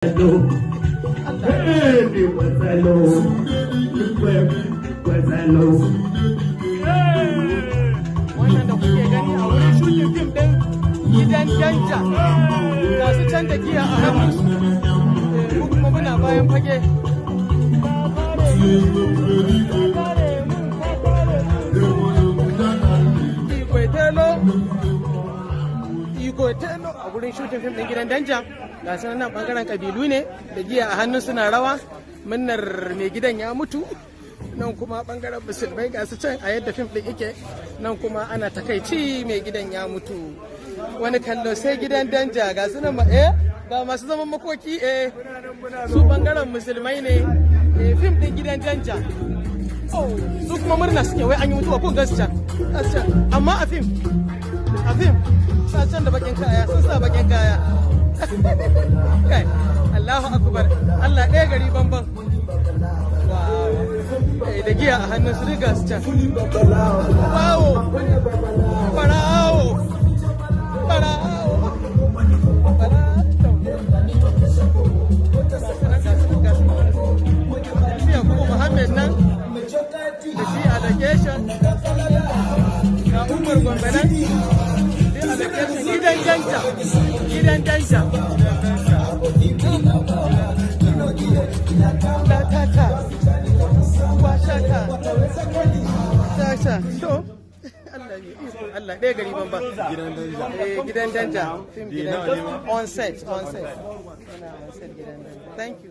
Salo, Salo, Salo. Wannan da kuke gani a wurin shooting fim ɗin Gidan Danja, ga su can da giya a hannunsu. Mu kuma muna bayan fage. Ka kare mun, ka kare mun. Igwetelo, Igwetelo, a wurin shooting fim ɗin Gidan Danja. Ga su nan, bangaren kabilu ne da giya a hannun suna rawa murnar mai gidan ya mutu. Nan kuma bangaren Musulmai, ga su can a yadda fim ɗin yake. Nan kuma ana takaici, mai gidan ya mutu. Wani kallo sai Gidan Danja. Ga su nan ga masu zaman makoki. Su bangaren Musulmai ne, fim ɗin Gidan Danja. Oh, su kuma murna suke wai an yi mutuwa. Kun gasu can, gasu can. Amma a fim sa can da bakin kaya, sun sa bakin kaya. Kai, Allahu akbar, Allah ɗaya gari banban. Wow. Da giya a hannun su riga su can. Bawo, barawo, barawo, barawo. Ga su nan, ga su nan. Shi Yakubu Muhammad nan da shi a location. Ga Umar Gombe nan shi a location. Gidan Danja, Gidan Danja. La tata washata sasha. To, Allah ne iko, Allah ɗaya gari banban. Gidan Danja. Gidan Danja film, gidan on set, on set, on set, Gidan Danja. Thank you.